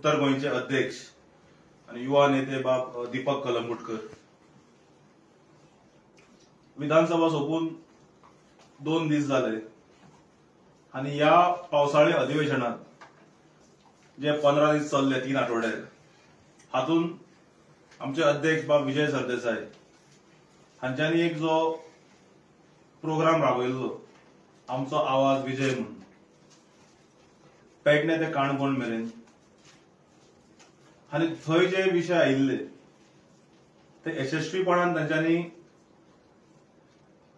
उत्तर गोंयचे अध्यक्ष आनी युवा नेते बाब दीपक कलंगूटकर। विधानसभा सोंपून 2 दीस जाले आनी ह्या पावसाळी अधिवेशनात जे 15 दीस चल्ले 3 आठवडे हातून आमचे अध्यक्ष बाब विजय सरदेसाय हांच्यांनी एक जो प्रोग्राम राबयल्लो आमचो आवाज विजय म्हणून पेडणे ते काणकोण मेरेन आनी थंय जे विशय आयिल्ले ते यशस्वीपणान तांच्यांनी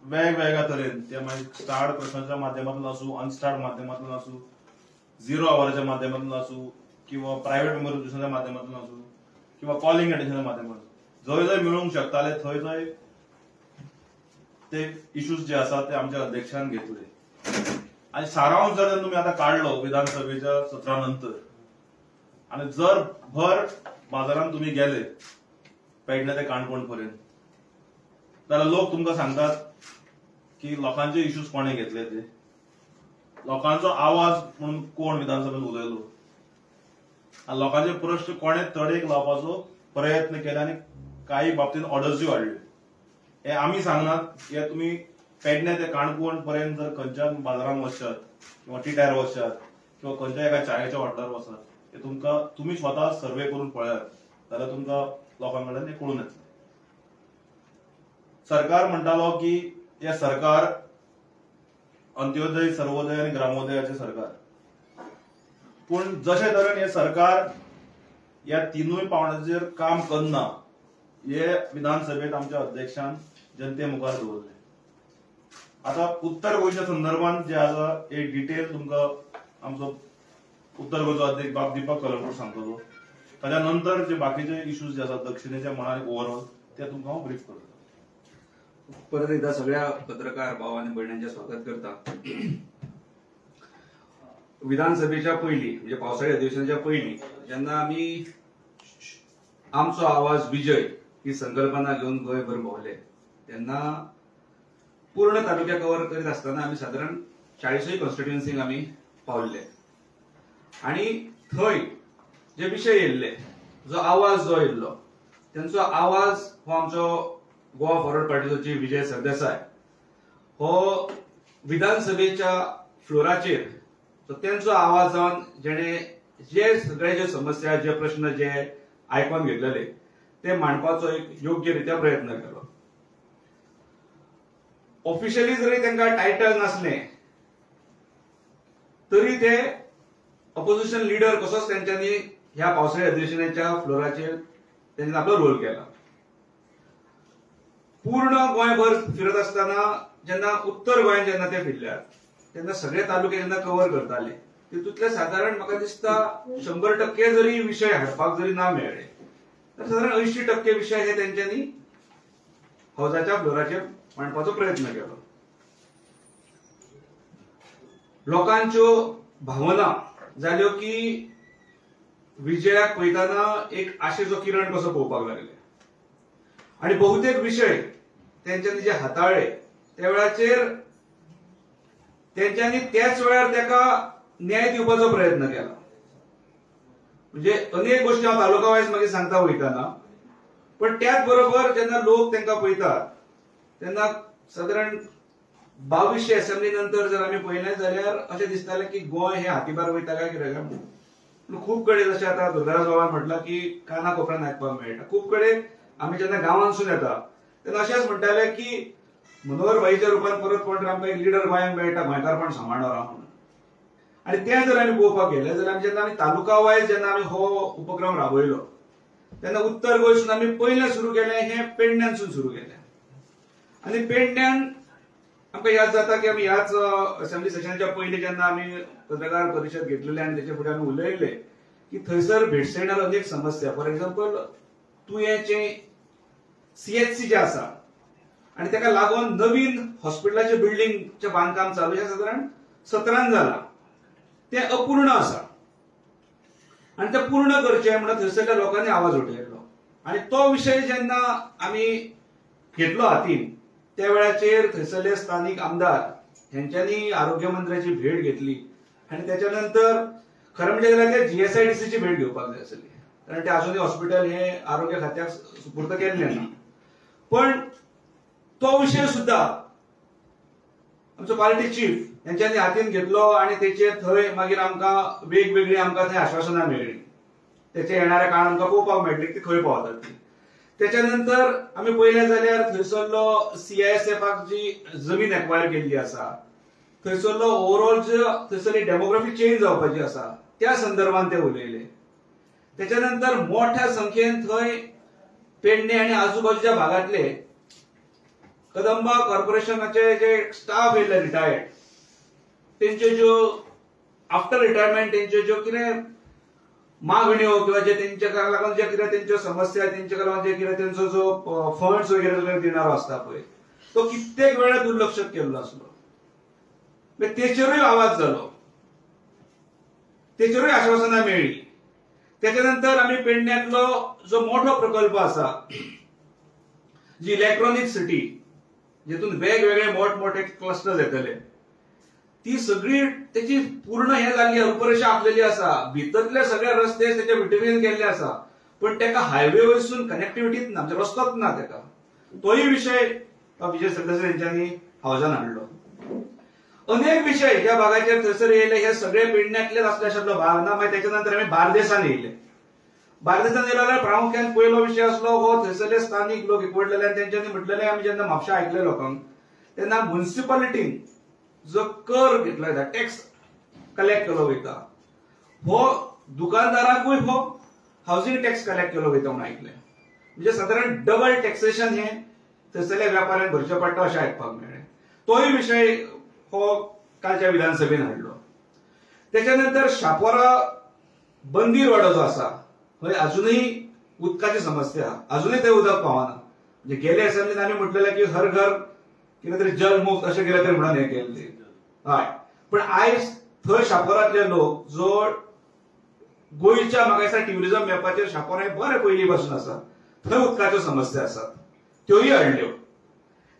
वेगवेगळ्या तरेन ते मागीर स्टार्ड प्रश्नाच्या माध्यमांतल्यान आसूं, अनस्टार्ड माध्यमांतल्यान आसूं, झिरो आवराच्या माध्यमांतल्यान आसूं किंवा प्रायव्हेट मेंबर प्रश्नाच्या माध्यमांतल्यान आसूं किंवा कॉलिंग अटेन्शनाच्या माध्यमांतल्यान जंय जंय मेळूंक शकताले थंय थंय ते इश्यूज जे आसात ते आमच्या अध्यक्षान घेतले। आनी सारांश जर तुमी आतां काडलो विधानसभेच्या सत्रा नंतर आनी जर भर बाजारांत तुमी गेले पेडणे ते काणकोण पर्यंत जाल्यार लोक तुमकां सांगतात की लोकांचे इश्यूज कोणे घेतले, ते लोकांचो आवाज म्हणून कोण विधानसभेत उलयलो आनी लोकांचे प्रश्न कोणे तडेक लावपाचो प्रयत्न केले आनी काही बाबतींत ऑर्डर्सूय हाडल्यो। हे आमी सांगनात, हे तुमी पेडणे ते काणकोण पर्यंत जर खंयच्या बाजारांत वचशात किंवा टिट्यार वचशात किंवा खंयच्या एका चायेच्या हॉटेलार वचात, हे तुमकां तुमी स्वता सर्वे करून पळयात जाल्यार तुमकां लोकां कडल्यान हें कळून येतलें। सरकार म्हणटालो की हे सरकार अंत्योदय, सर्वोदय आनी ग्रामोदयाचें सरकार, पूण जशे तरेन हे सरकार ह्या तिनूय पावंड्याचेर काम करना हे विधानसभेत आमच्या अध्यक्षान जनते मुखार दवरलें। आतां उत्तर गोंयच्या संदर्भात जे आसा एक डिटेल तुमकां आमचो उत्तर गोंयचो अध्यक्ष बाब दीपक कलंगूट सांगतलो, ताच्या नंतर जे बाकीचे इश्यूज जे आसात दक्षिणेच्या मळार ओवरऑल ते तुमकां हांव ब्रीफ करतलो। परत एकदा सगळ्या पत्रकार भाव आणि भयणांचे स्वागत करता। विधानसभेच्या पयली म्हणजे पावसाळी अधिवेशनाच्या पयली जेन्ना आमी आमचो आवाज विजय ही संकल्पना घेवन गोंयभर भोंवले तेन्ना पूर्ण तालुक्या कव्हर करीत आसतना आमी सादारण 40 कॉन्स्टिट्युएन्सींक आमी पावल्ले आणि थंय जे विशय येयल्ले, जो आवाज जो येयल्लो तेंचो आवाज हो आमचो गोवा फॉरवर्ड पार्टीचो जी विजय सरदेसाय हो विधानसभेच्या फ्लोराचेर तेंचो आवाज जावन जेणे जे सगळे जे समस्या जे प्रश्न जे आयकून घेतलेले ते मांडपाचो एक योग्य रित्या प्रयत्न केलो। ऑफिशियली जरी तांकां टायटल नासलें तरी ते अपोजिशन लिडर कसोच तेंच्यांनी ह्या पावसाळी अधिवेशनाच्या फ्लोराचेर तेंच्यांनी आपलो रोल केला। पूर्ण गोंयभर फिरत आसतना जेन्ना उत्तर गोंयांत जेन्ना ते फिरल्यात तेन्ना सगळे तालुके जेन्ना कव्हर करताले तितूंतले सादारण म्हाका दिसता 100% जरी विशय हाडपाक जरी ना मेळ्ळे तर सादारण 80% विशय हे तेंच्यांनी हौसाच्या फ्लोराचेर मांडपाचो प्रयत्न केलो। लोकांच्यो भावना जाल्यो की विजयाक पळयतना एक आशेचो किरण कसो पळोवपाक लागले आणि बहुतेक विशय तेंच्यांनी जे हाताळ्ळे त्या वेळाचेर तेंच्यांनी त्याच वेळार ताका न्याय दिवपाचो प्रयत्न केला। म्हणजे अनेक गोष्टी हांव तालुका वायज मागीर सांगता वयतना, पण त्याच बरोबर जेन्ना लोक तांकां पळयतात तेन्ना सादारण 22 असेंब्ली नंतर जर आमी पळयलें जाल्यार अशें दिसतालें की गोंय हें हातीभार वयता काय कितें काय म्हणून। पूण खूब कडेन जशें आतां दुर्गादास बाबान म्हटलां की काना कोपऱ्यान आयकपाक मेळटा, खूब कडेन आमी जेन्ना गांवांतसून येता तेन्ना अशेंच म्हणटाले की मनोहर भाईच्या रुपान परत कोण तरी आमकां एक लिडर गोंयांक मेळटा, गोंयकारपण सांबाळणार म्हणून। आनी तें जर आमी पळोवपाक गेले जाल्यार आमी जेन्ना आमी तालुका वायज जेन्ना आमी हो उपक्रम राबयलो तेन्ना उत्तर गोंयसून आमी पयलें सुरू केलें हें पेडण्यानसून सुरू केलें आनी पेडण्यान आमकां याद जाता की आमी ह्याच असेंब्ली सेशनाच्या पयलीं जेन्ना आमी पत्रकार परिशद घेतलेली आनी तेचे फुडें आमी उलयले की थंयसर भेडसायणार अनेक समस्या, फॉर एक्झाम्पल तुयेंचें सीएचसी जें आसा आनी ताका लागून नवीन हॉस्पिटलाचें बिल्डिंगचें बांदकाम चालू हें सादारण 17 जालां, तें अपूर्ण आसा आनी तें पूर्ण करचें म्हणून थंयसरल्या लोकांनी आवाज उठयलो आनी तो विशय जेन्ना आमी घेतलो हातीन त्या वेळाचेर थंयसरले स्थानीक आमदार हेंच्यांनी आरोग्य मंत्र्याची भेट घेतली आनी त्याच्या नंतर खरें म्हणजे जाल्यार ते जीएसआयडीसीची भेट घेवपाक जाय आसली, कारण ते आजुनूय हॉस्पिटल हे आरोग्य खात्याक सुपूर्द केल्लें ना. पण तो विशय सुद्धा आमचो पार्टी चीफ यांच्यानी हातीन घेतलो आनी तेचेर थंय मागीर आमकां वेगवेगळी आमकां थंय आश्वासनां मेळ्ळी. तेचे येणाऱ्या काळान आमकां पळोवपाक मेळटली ती खंय पावतात ती. त्याच्या नंतर आमी पळयलें जाल्यार थंयसरलो सीआयएसएफाक जी जमीन एक्वायर केल्ली आसा, थंयसरलो ओवरऑल जे थंयसरली डेमोग्राफी चेंज जावपाची आसा त्या संदर्भात ते उलयले. त्याच्या नंतर मोठ्या संख्येन थंय पेडणे आनी आजूबाजूच्या भागांतले कदंबा कॉर्पोरेशनाचे जे स्टाफ येयल्ले रिटायर्ड, तेंच्यो ज्यो आफ्टर रिटायरमेंट तेंच्यो ज्यो कितें मागण्यो किंवा जे तेंच्या लागून जे कितें तेंच्यो समस्या, तेंच्या लागून जे कितें तेंचो जो फंड्स वगैरे दिणारो आसता पळय तो कित्येक वेळा दुर्लक्ष केल्लो आसलो. तेचेरूय आवाज जालो, तेचेरूय आश्वासनां मेळ्ळी. त्याच्या नंतर आमी पेडण्यांतलो जो मोठो प्रकल्प आसा जी इलेक्ट्रॉनिक सिटी, जितून वेगवेगळे मोठमोठे क्लस्टर्स येतले, ती सगळी त्याची पूर्ण हे जाल्ली रूपरेषा आखलेली आसा. भितरले सगळे रस्ते त्याचे ब्युटिफिकेशन केल्ले आसा, पण तेका हायवे वयसून कनेक्टिव्हिटीच ना, म्हणजे रस्तोच ना तेका. तोय विशय विजय सरदेसाय यांच्यानी हावजान हाडलो. अनेक विशय ह्या भागाचेर थंयसर येयले. हे सगळे पेडण्यांतलेच आसले अशातलो भाग ना. मागीर त्याच्या नंतर आमी बार्देसान येयले. बार्देसान येयले जाल्यार प्रामुख्यान पयलो विशय आसलो हो थंयसरले स्थानीक लोक एकवटलेले आनी तेंच्यांनी म्हटलेले, आमी जेन्ना म्हापशा आयकले लोकांक तेन्ना म्युनिसिपालिटीन जो कर घेतलो वयता, टॅक्स कलेक्ट केलो वयता, हो दुकानदारांकूय हो हावसिंग टॅक्स कलेक्ट केलो वयता म्हणून आयकलें. म्हणजे सादारण डबल टॅक्सेशन हे थंयसरल्या व्यापाऱ्यांक भरचें पडटा अशें आयकपाक मेळ्ळें. तोय विशय हो कालच्या विधानसभेन हाडलो. त्याच्या नंतर शापोरा बंदीरवाडो जो आसा थंय अजूनही उदकाची समस्या, अजूनही थंय उदक पावना. म्हणजे गेले असेंब्लीन आमी म्हटलेलें की हर घर कितें तरी जल मुक्त अशें कितें तरी म्हणून हें केल्लें, हय. पण आयज थंय शापोरांतले लोक जो गोंयच्या म्हाका दिसता ट्युरिजम मॅपाचेर शापोरा हें बरें पयलीं पासून आसा, थंय उदकाच्यो समस्या आसात त्योय हाडल्यो.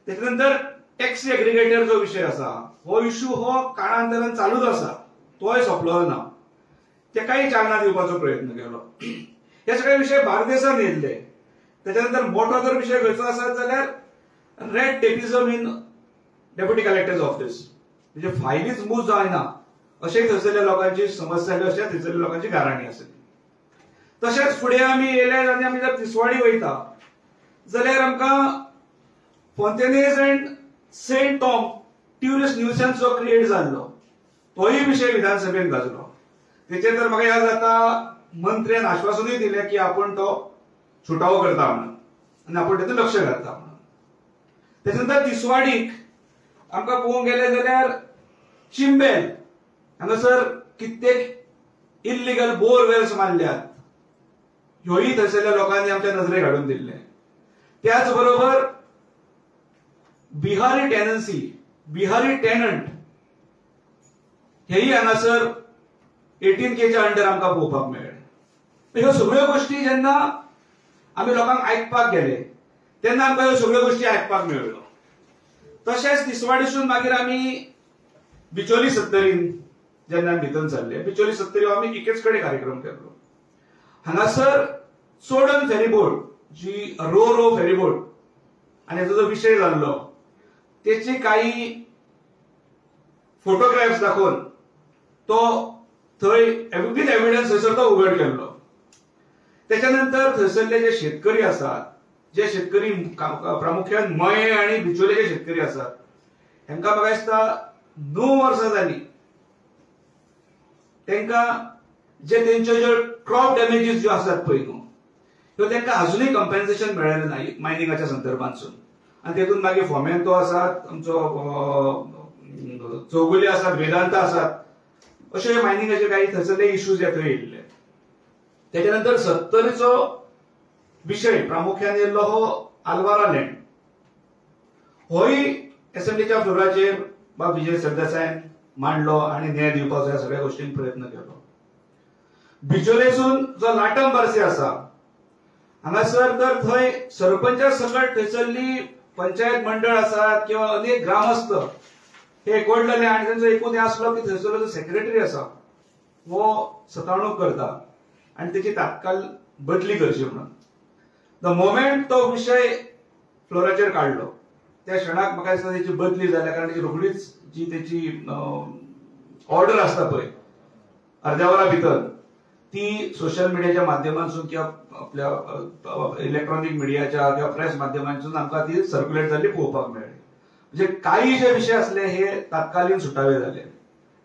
तेच्या नंतर टॅक्सी एग्रिगेटर जो विशय आसा हो इश्यू हो काळांतरान चालूच आसा, तोय सोंपलो ना, तेकाय चालना दिवपाचो प्रयत्न केलो. हे सगळे विशय बार्देसान येयल्ले. त्याच्या नंतर मोठो जर विशय खंयचो आसत जाल्यार red tapism in deputy collector's office, म्हणजे फायलीच मूव जायना अशें थंयसरल्या लोकांची समस्या आसली, अशें थंयसरल्या लोकांची गाराणी आसली. तशेंच फुडें आमी येयले आनी आमी जर तिसवाडी वयता जाल्यार आमकां Fontainhas and Saint Thom tourist nuisance जो क्रिएट जाल्लो तोय विशय विधानसभेन गाजलो. तेचेर तर म्हाका याद जाता मंत्र्यान आश्वासनूय दिलें की आपूण तो सुटावो करता म्हणून आनी आपूण तेतून लक्ष घालता म्हणून. तेच्या नंतर तिसवाडीक आमकां पळोवंक गेले जाल्यार चिंबेल हांगासर कित्येक इल्लिगल बोरवेल्स मारल्यात, ह्योय थंयसरल्या लोकांनी आमच्या नजरेक हाडून दिल्ले. त्याच बरोबर बिहारी टेनन्सी, बिहारी टेनंट हेय हांगासर 18Kच्या अंडर आमकां पळोवपाक मेळ्ळें. ह्यो सगळ्यो गोश्टी जेन्ना आमी लोकांक आयकपाक गेले तेन्ना आमकां ह्यो सगळ्यो गोश्टी आयकपाक मेळ्ळ्यो. तशेंच तिसवाडीसून मागीर आमी बिचोली सत्तरीन जेन्ना भितर सरले, बिचोली सत्तरी आमी एकेच कडेन कार्यक्रम केल्लो. हांगासर चोडण फेरीबोट जी रो रो फेरीबोट आनी हेचो जो विशय जाल्लो तेचे काही फोटोग्राफ्स दाखोवन तो थंय विथ एविडन्स थंयसर तो उगड केल्लो. त्याच्या नंतर थंयसरले जे शेतकरी आसात, जे शेतकरी प्रामुख्यान मये आनी बिचोलेचे शेतकरी आसात, हेंकां म्हाका दिसता 9 वर्सां जाली तेंकां जे तेंच्यो ज्यो क्रॉप डॅमेजीस ज्यो आसात पळय न्हू ह्यो तेंकां अजुनूय कंपेन्सेशन मेळ्ळें ना मायनिंगाच्या संदर्भांतसून. आनी तेतून मागीर फोमेंतो आसात, आमचो चौगुले आसात, वेदांत आसात, अशे मायनिंगाचे काही थंयसरले इश्यूज हे थंय येयल्ले. त्याच्या नंतर सत्तरीचो विशय प्रामुख्यान येयल्लो हो आलवारा लँड, होय एसेंब्लीच्या फ्लोराचेर बाब विजय सरदेसायान मांडलो आनी न्याय दिवपाचो ह्या सगळ्या गोश्टींक प्रयत्न केलो. बिचोलेसून जो लाटम बार्से आसा हांगासर तर थंय सरपंचा सकट थंयसरली पंचायत मंडळ आसात किंवा अनेक ग्रामस्थ हे एकवटलेले आनी तेंचो एकूण हें आसलो की थंयसरलो जो सेक्रेटरी आसा हो सतावणूक करता आनी तेची तात्काळ बदली करची म्हणून. The moment तो विशय फ्लोराचेर काडलो त्या क्षणाक म्हाका दिसता तेची बदली जाल्या, कारण तेची रोखडीच जी तेची ऑर्डर आसता पळय अर्द्या वरा भितर ती सोशल मिडियाच्या माध्यमांतसून किंवा आपल्या इलेक्ट्रॉनिक मिडियाच्या किंवा प्रेस माध्यमांतसून आमकां ती सर्क्युलेट जाल्ली पळोवपाक मेळ्ळी. म्हणजे काही जे विशय असले हे तात्कालीन सुटावे जाले,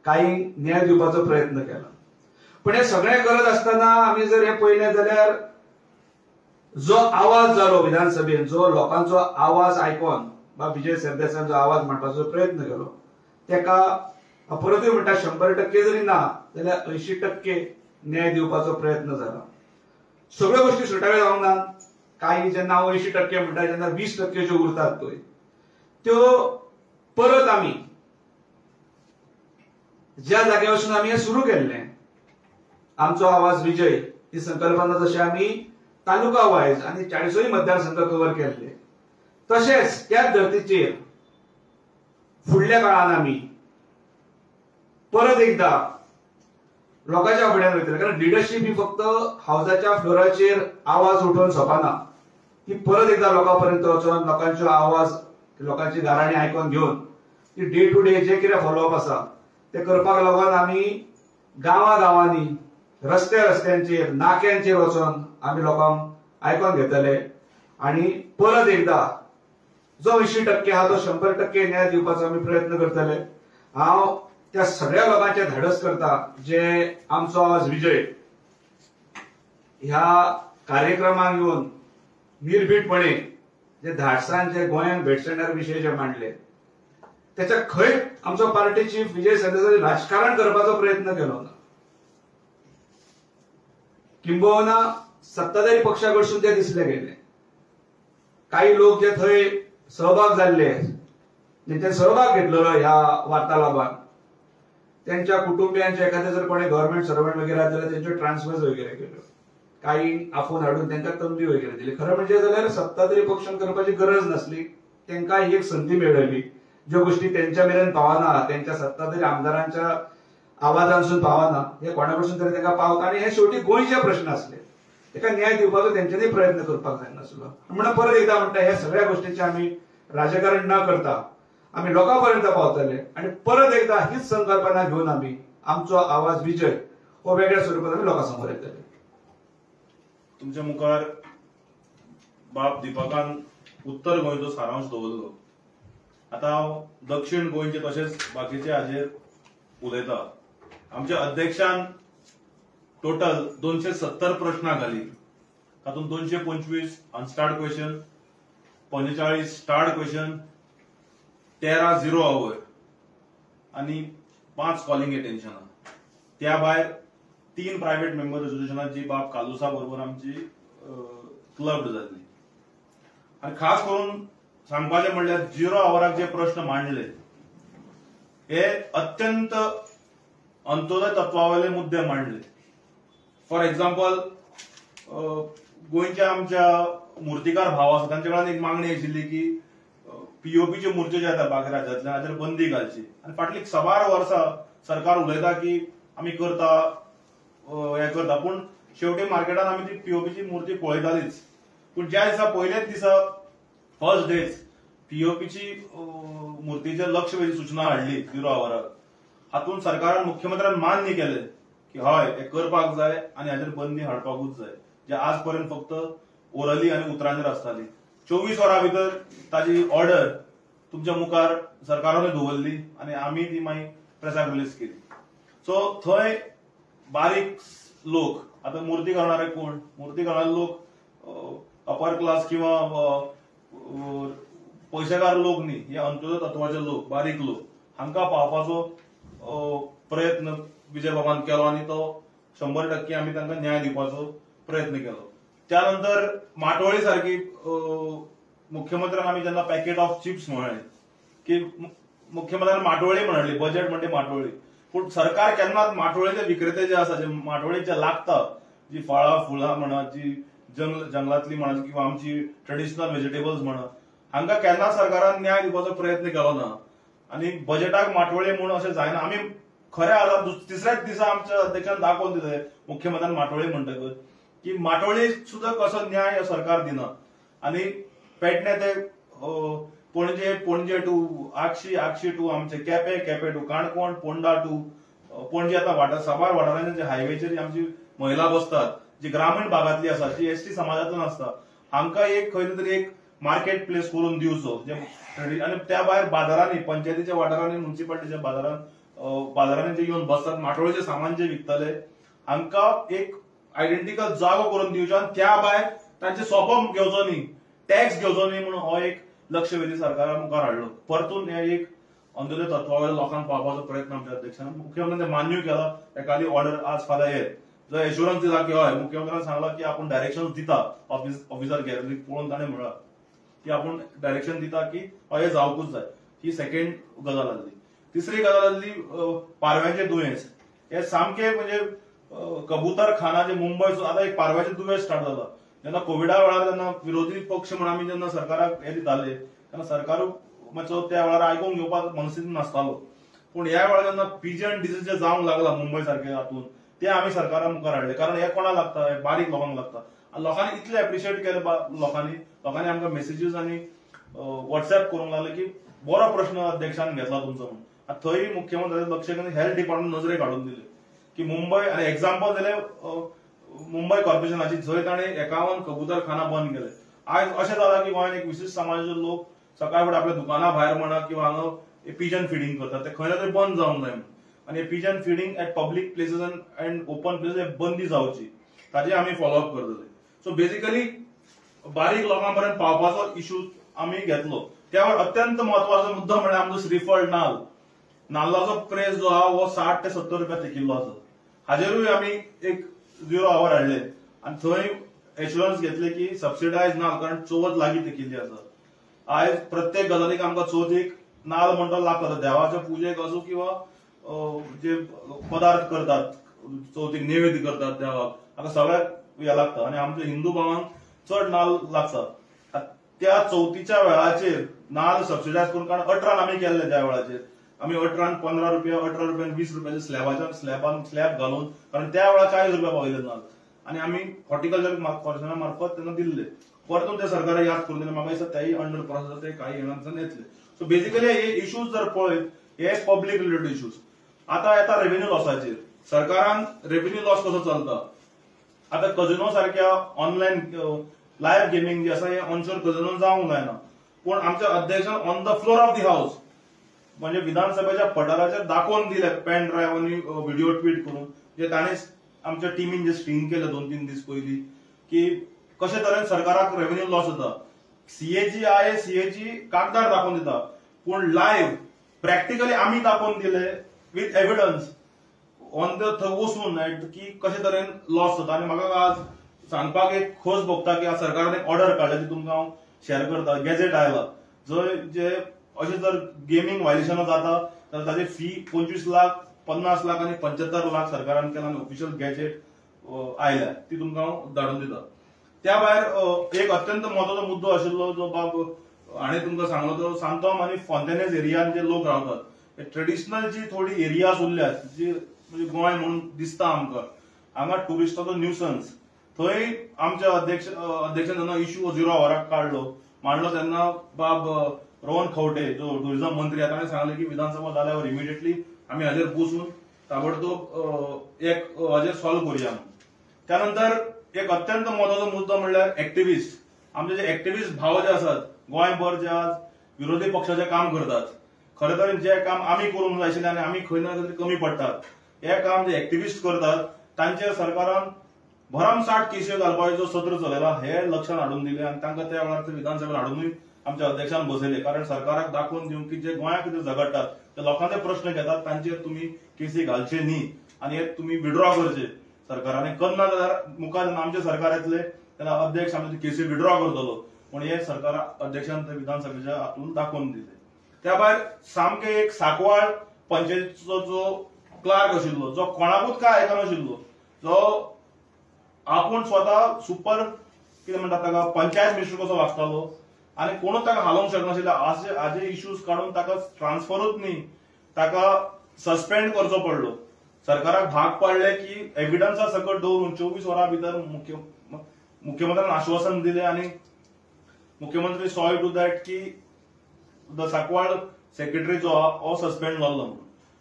काही न्याय दिवपाचो प्रयत्न केला. पण हे सगळें करत आसतना आमी जर हे पळयलें जाल्यार जो आवाज जालो विधानसभेन, जो लोकांचो आवाज आयकोन बा विजय सरदेसायान जो आवाज मांडपाचो प्रयत्न केलो तेका परतूय म्हणटा 100% जरी ना जाल्यार 80% न्याय दिवपाचो प्रयत्न जाला. सगळ्यो गोष्टी सुटाव्यो जावंक ना, काही जेन्ना हांव 80% म्हणटा जेन्ना 20% ज्यो उरतात पळय त्यो परत आमी ज्या जाग्या वचून आमी हें सुरू केल्लें आमचो आवाज विजय ही संकल्पना जशें आमी तालुका वायज आनी 40 मतदारसंघ कव्हर केल्ले तशेंच त्याच धर्तीचेर फुडल्या काळान आमी परत एकदा लोकांच्या फुड्यान वयतले. कारण लिडरशीप ही फक्त हावजाच्या फ्लोराचेर आवाज उठोवन सोंपना, ती परत एकदा लोकां पर्यंत वचोन लोकांचो आवाज, लोकांची गाराणी आयकोन घेवन ती डे टू डे जे कितें फॉलोअप आसा ते करपाक लागून आमी गांवा गांवांनी, रस्त्या रस्त्यांचेर, नाक्यांचेर वचोन आमी लोकांक आयकोन घेतले आनी परत एकदा जो 80% आहा तो 100% न्याय दिवपाचो आमी प्रयत्न करतले. हांव त्या सगळ्या लोकांचे धाडस करता जे आमचो आवाज विजय ह्या कार्यक्रमाक येवन निर्भीडपणे जे धाडसान जे गोंयांक भेटसणार विशय जे मांडले त्याच्या खंय आमचो पार्टी चीफ विजय सरदेसाय राजकारण करपाचो प्रयत्न केलो ना, किंबहुना सत्ताधारी पक्षा कडसून ते दिसले गेले. काही लोक जे थंय सहभाग जाल्ले, जेंच्यानी सहभाग घेतलेलो ह्या वार्तालापान, त्यांच्या कुटुंबियांचे एखादे जर कोणी गव्हर्नमेंट सर्वंट वगैरे जाल्यार त्यांच्यो ट्रान्सफर्स वगैरे केल्यो, काही आफोवन हाडून तांकां तंबी वगैरे दिली. खरें म्हणजे जाल्यार सत्ताधारी पक्षान करपाची गरज नासली, तांकां ही एक संधी मेळ्ळी. ज्यो गोष्टी त्यांच्या मेरेन पावना, त्यांच्या सत्ताधारी आमदारांच्या आवाजांसून पावना, हे कोणा कडसून तरी तांकां पावता आनी हे शेवटी गोंयचे प्रश्न आसले, ताका न्याय दिवपाचो तेंच्यांनी प्रयत्न करपाक जायनासलो. म्हणून परत एकदा म्हणटा ह्या सगळ्या गोष्टीचे आमी राजकारण न करता आमी लोकां पर्यंत पावतले आनी परत एकदा हीच संकल्पना घेवन आमी आमचो आवाज विजय हो वेगळ्या स्वरुपात आमी लोकां समोर येतले. तुमच्या मुखार बाब दीपकान उत्तर गोंयचो सारांश दवरलो. आतां हांव दक्षिण गोंयचे तशेंच बाकीचे हाजेर उलयता. आमच्या अध्यक्षान टोटल 270 प्रश्नां घाली, तातूंत 225 unstarred question, 45 starred question, 13 zero our आनी 5 कॉलिंग एटेन्शनां. त्या भायर 3 प्रायव्हेट मेंबर रेजोल्युशनाची बाब कालुसा बरोबर आमची क्लब्ड जाल्ली. आनी खास करून सांगपाचें म्हणल्यार झिरो आवराक जे प्रश्न मांडले हे अत्यंत अंत्योदय तत्वावयले मुद्दे मांडले. फॉर एक्झाम्पल, गोंयच्या आमच्या मुर्तीकार भाव आसा तांचे कडल्यान एक मागणी आशिल्ली की पीओपीच्यो मुर्त्यो ज्यो येता बाकी राज्यांतल्यान हाचेर बंदी घालची. आनी फाटलीं साबार वर्सां सरकार उलयता की आमी करता, हें करता, पूण शेवटी मार्केटान आमी ती पीओपीची मुर्ती पळयतालीच. पूण ज्या दिसा पयलेच दिसा फर्स्ट डेज पीओपीची मुर्तीचेर लक्ष वेधी सूचना हाडली झिरो आवराक, हातूंत सरकारान मुख्यमंत्र्यान मान्य केलें की हय हें करपाक जाय आनी हाचेर बंदी हाडपाकूच जाय, जे आज पर्यंत फक्त ओरली आनी उतरांचेर आसताली. 24 वरां भितर ताजी ऑर्डर तुमच्या मुखार सरकारानूय दवरली आनी आमी ती मागीर प्रेसाक रिलीज केली. सो थंय बारीक लोक, आतां मुर्ती करणारे कोण, मुर्ती करणारे लोक अपर क्लास किंवा पयशेकार लोक न्ही, हे अंत्योदय तत्वाचे लोक, बारीक लोक, हांकां पावपाचो प्रयत्न विजय बाबान केलो आनी तो 100% आमी तांकां न्याय दिवपाचो प्रयत्न केलो. त्या नंतर माटोळी सारकी मुख्यमंत्र्यान आमी जेन्ना पॅकेट ऑफ चिप्स म्हळें की मुख्यमंत्र्यान माटोळी म्हणली, बजेट म्हणजे माटोळी, पूण सरकार केन्नाच माटोळेचे विक्रेते जे आसा, जे माटोळेक जे लागता, जी फळां फुलां म्हणा, जी जंगलांतली म्हणा किंवा आमची ट्रेडिशनल व्हेजिटेबल्स म्हणा, हांकां केन्नाच सरकारान न्याय दिवपाचो प्रयत्न केलो ना. आनी बजेटाक माटोळी म्हूण अशें जायना. आमी खऱ्या अर्थान तिसऱ्याच दिसा आमच्या अध्यक्षान दाखोवन दिले मुख्यमंत्र्यान माटोळी म्हणटकच की माटोळी सुद्दां कसो न्याय सरकार दिना. आनी पेडणे ते पणजे, पणजे टू आगशी, आगशी टू आमचे केपे, केपे टू काणकोण, पोंडा टू पणजे. आतां वाठार साबार वाठारांनी जे हायवेचेर आमची महिला बसतात, जी ग्रामीण भागांतली आसा, जी एसटी समाजांतल्यान आसता, हांकां एक खंय तरी एक मार्केट प्लेस करून दिवचो. आनी त्या भायर बाजारांनी, पंचायतीच्या वाठारांनी, म्युनिसिपालिटीच्या बाजारांनी जे येवन बसतात, माटोळीचे सामान जे विकतले, हांकां एक आयडेंटिकल जागो करून दिवचो आनी त्या भायर तांचे सोपो घेवचो न्ही, टॅक्स घेवचो न्ही म्हणून हो एक लक्षवेधी सरकारा मुखार हाडलो. परतून हे एक अंदोलन तत्वा वयल्या लोकांक पावपाचो प्रयत्न आमच्या अध्यक्षान मुख्यमंत्र्यान मान्यूय केला. एखादी ऑर्डर आज फाल्यां येत जो एश्युरन्स दिला की हय, मुख्यमंत्र्यान सांगला की आपूण डायरेक्शन दिता, ऑफिसर गॅलरी पळोवन ताणें म्हणलां की आपूण डायरेक्शन दिता की हय हें जावकूच जाय. ही सेकंड गजाल आसली. तिसरी गजाल आसली पारव्यांचें दुयेंस. हे सामकें म्हणजे कबूतर खाना जे मुंबय आतां एक पारव्याचें दुयेंस स्टार्ट जाला. जेन्ना कोविडा वेळार जेन्ना विरोधी पक्ष म्हणून आमी जेन्ना सरकाराक हे दिताले तेन्ना सरकारूय मातसो त्या वेळार आयकूंक घेवपाक मनस्थिती नासतालो. पूण ह्या वेळार जेन्ना पिजन डिसीज जे जावंक लागला मुंबय सारके हातून, ते आमी सरकारा मुखार हाडले. कारण हे कोणाक लागता, हे बारीक लोकांक लागता. आनी लोकांनी इतले एप्रिशिएट केले, लोकांनी आमकां मेसेजीस आनी वॉट्सएप करूंक लागले की बरो प्रश्न अध्यक्षान घेतला तुमचो म्हणून. आनी थंय मुख्यमंत्र्याचे लक्ष घेवन हेल्थ डिपार्टमेंट नजरेक हाडून दिले की मुंबय, आनी एग्जाम्पल दिले मुंबय कॉर्पोरेशनाची, जंय ताणें 51 कबूतर खाना बंद केले. आयज अशें जालां की गोंयांत एक विशिश्ट समाजाचे लोक सकाळ फुडें आपल्या दुकाना भायर म्हणा किंवा हांगा पिजन फिडींग करतात, ते खंय ना तरी बंद जावंक जाय म्हणून. आनी pigeon feeding at public places and open places बंदी जावची, ताजे आमी फॉलोअप करतले. सो बेसिकली बारीक लोकां पर्यंत पावपाचो इशू आमी घेतलो. त्यावर अत्यंत महत्वाचो मुद्दो म्हळ्यार आमचो श्रीफळ नाल्ल. नाल्लाचो प्रेस जो आहा हो 60 ते 70 रुपया तेकिल्लो आसा. हाजेरूय आमी एक झिरो our हाडले आनी थंय एश्युरन्स घेतले की सबसिडायज नाल्ल, कारण चवथ लागीं तेकिल्ली आसा. आयज प्रत्येक गजालीक आमकां चवथीक नाल्ल म्हणटा लागता, देवाच्या पुजेक आसूं किंवा जे पदार्थ करतात चवथीक नैवेद्य करतात देवाक, हाका सगळ्याक हे लागता. आनी आमच्या हिंदू भावांक चड नाल्ल लागता. त्या चवथीच्या वेळाचेर नाल्ल सबसिडायज करून, कारण 18 आमी केल्ले त्या वेळाचेर, आमी 18 15 रुपया, 18 रुपया 20 रुपयाचे स्लॅबान स्लॅब घालून, कारण त्या वेळार 40 रुपया पावयले नाल्ल, आनी आमी हॉर्टिकल्चर कॉर्पोरेशना मार्फत तेन्ना दिल्ले. परतून ते सरकाराक याद करून दिले. म्हाका दिसता तेय अंडर प्रोसेस, ते काही येणांसान येतले. सो बेसिकली हे इश्यूज जर पळयत, हे पब्लीक रिलेटेड इश्यूज. आतां येता रेव्हेन्यू लॉसाचेर. सरकारान रेव्हेन्यू लॉस कसो चलता, आतां कजिनो सारक्या ऑनलायन लायव्ह गेमींग जे आसा हे ऑनशोर कजिनो जावंक जायना, पूण आमच्या अध्यक्षान on the floor of the house म्हणजे विधानसभेच्या पटलाचेर दाखोवन दिले पेन ड्रायव्ह आनी व्हिडिओ ट्वीट करून, जे ताणें आमच्या टिमीन जे स्ट्रीम केले 2-3 दीस पयलीं की कशे तरेन सरकाराक रेव्हेन्यू लॉस जाता. सीएजी आहे, सीएजी कागदार दाखोवन दिता, पूण लायव्ह प्रॅक्टिकली आमी दाखोवन दिले विथ एविडन्स ऑन the थंय वचून की कशे तरेन लॉस जाता. आनी म्हाका आज सांगपाक एक खोस भोगता की आज सरकारान एक ऑर्डर काडल्या ती तुमकां हांव शेअर करता. गॅझेट आयला जंय जे अशें जर गेमींग व्हायलेशनां जाता तर ताजे फी 25 लाख, 50 लाख आनी 75 लाख सरकारान केला आनी ऑफिशियल गॅझेट आयल्या ती तुमकां हांव धाडून दिता. त्या भायर एक अत्यंत म्हत्वाचो मुद्दो आशिल्लो जो बाब हाणें तुमकां सांगलो, तो सांतोम आनी फोंतेनेज एरियान जे लोक रावतात, ट्रेडिशनल जी थोडी एरियाज उरल्यात जी म्हणजे गोंय म्हणून दिसता आमकां, हांगा ट्युरिस्टाचो न्यूसन्स, थंय आमच्या अध्यक्षान जेन्ना इश्यू झिरो आवराक काडलो मांडलो तेन्ना बाब रोहन खंवटे जो टुरिझम मंत्री आसा ताणें सांगलें की विधानसभा जाल्यावर इमिडिएटली आमी हाजेर बसून ताबडतोब एक हाजेर सॉल्व करुया. त्यानंतर एक अत्यंत म्हत्वाचो मुद्दो म्हणल्यार एक्टिविस्ट. आमचे जे एक्टिविस्ट भाव जे आसात गोंयभर जे आज विरोधी पक्षाचें काम करतात, खरें तर जे काम आमी करूंक जाय आशिल्लें आनी आमी खंय ना खंय तरी कमी पडटात, हे काम जे एक्टिविस्ट करतात तांचेर सरकारान भरमसाठ केसी घालपाचो सत्र चलयला हे लक्षात हाडून दिलें आनी तांकां त्या वेळार विधानसभेत हाडूनय आमच्या अध्यक्षान बसयले. कारण सरकाराक दाखोवन दिवंक की जे गोंया खातीर झगडटात, ते लोकांचे प्रश्न घेतात, तांचेर तुमी केसी घालचे न्ही आनी हे तुमी विड्रॉ करचे सरकारान. करना जाल्यार मुखार जेन्ना आमचें सरकार येतलें तेन्ना अध्यक्ष आमचे केसी विड्रॉ करतलो, पूण हे सरकार अध्यक्षान थंय विधानसभेच्या हातून दाखोवन दिलें. त्या भायर सामकें एक सांकवाळ पंचायतीचो जो क्लार्क आशिल्लो, जो कोणाकूच काय आयकनाशिल्लो, जो आपूण स्वता सुपर कितें म्हणटात ताका पंचायत मिनिस्टर कसो वागतालो आनी कोणूच ताका हालोवंक शकनाशिल्लो, हाजे इश्यूज काडून ताका ट्रान्सफरूच न्ही, ताका सस्पेंड करचो पडलो. सरकाराक भाग पडले की एविडन्सा सकट दवरून 24 वरां भितर मुख्यमंत्र्यान आश्वासन दिले आनी मुख्यमंत्री सॉय टू that की the Sancoale secretary जो आहा हो सस्पेंड जाल्लो म्हणून.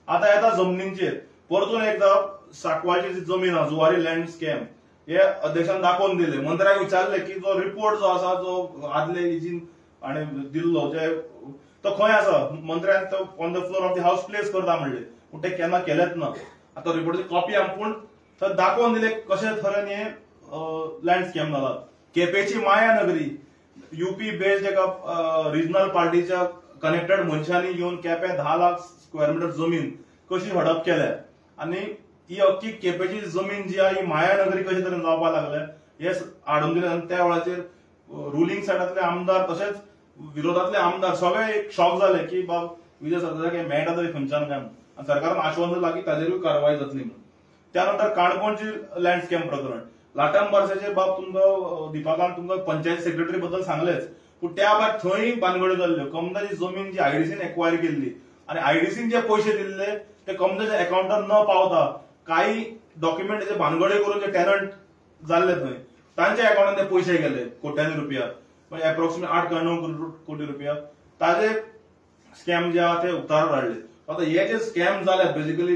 आतां येता जमनींचेर परतून एकदां सांकवाळची जी जमीन आहा जुवारी लँड स्कॅम हे अध्यक्षान दाखोवन दिले. मंत्र्याक विचारले की जो रिपोर्ट जो आसा जो आदले इजीन आनी दिल्लो जे तो खंय आसा, मंत्र्यान तो on the floor of the house place करता म्हणले, पूण ते केन्ना केलेच ना. आतां रिपोर्टाची कॉपी आम पूण थंय दाखोवन दिले कशे तरेन हे लँड स्कॅम जाला. केपेची माया नगरी युपी बेस्ड एका रिजनल पार्टीच्या कनेक्टेड मनशांनी येवन केपें 10 लाख स्क्वेअर मिटर जमीन कशी हडप केल्या आनी ही अख्खी केपेची जमीन जी आहा ही माया नगरी कशे तरेन जावपाक लागल्या हे हाडून दिले. आनी त्या वेळाचेर रुलींग सायडांतले आमदार तशेंच विरोधातले आमदार सगळे एक शॉक जाले की बाब विजय सरदेसाय मेळटा तरी खंयच्यान काय म्हणून. आनी सरकारान आश्वासन दिलां की ताजेरूय कारवाय जातली म्हणून. त्यानंतर काणकोणची लँड स्कॅम प्रकरण, लाटंबार्सेचे बाब तुमकां दीपकान तुमकां पंचायत सेक्रेटरी बद्दल सांगलेच, पूण त्या भायर थंय भानगड्यो जाल्ल्यो. कमदाची जमीन जी आयडीसीन एक्वायर केल्ली आनी आयडीसीन जे पयशे दिल्ले ते कमदाच्या अकाउंटार न पावता काही डॉक्युमेंटाचे भानगड्यो करून जे टॅनंट जाल्ले थंय तांच्या अकाउंटान ते पयशे गेले कोट्यांनी रुपया, म्हणजे एप्रोक्सिमेट 8 काय 9 कोटी रुपया ताजे स्कॅम जे आहा ते उक्ताडार हाडले. आतां हे जे स्कॅम जाले बेसिकली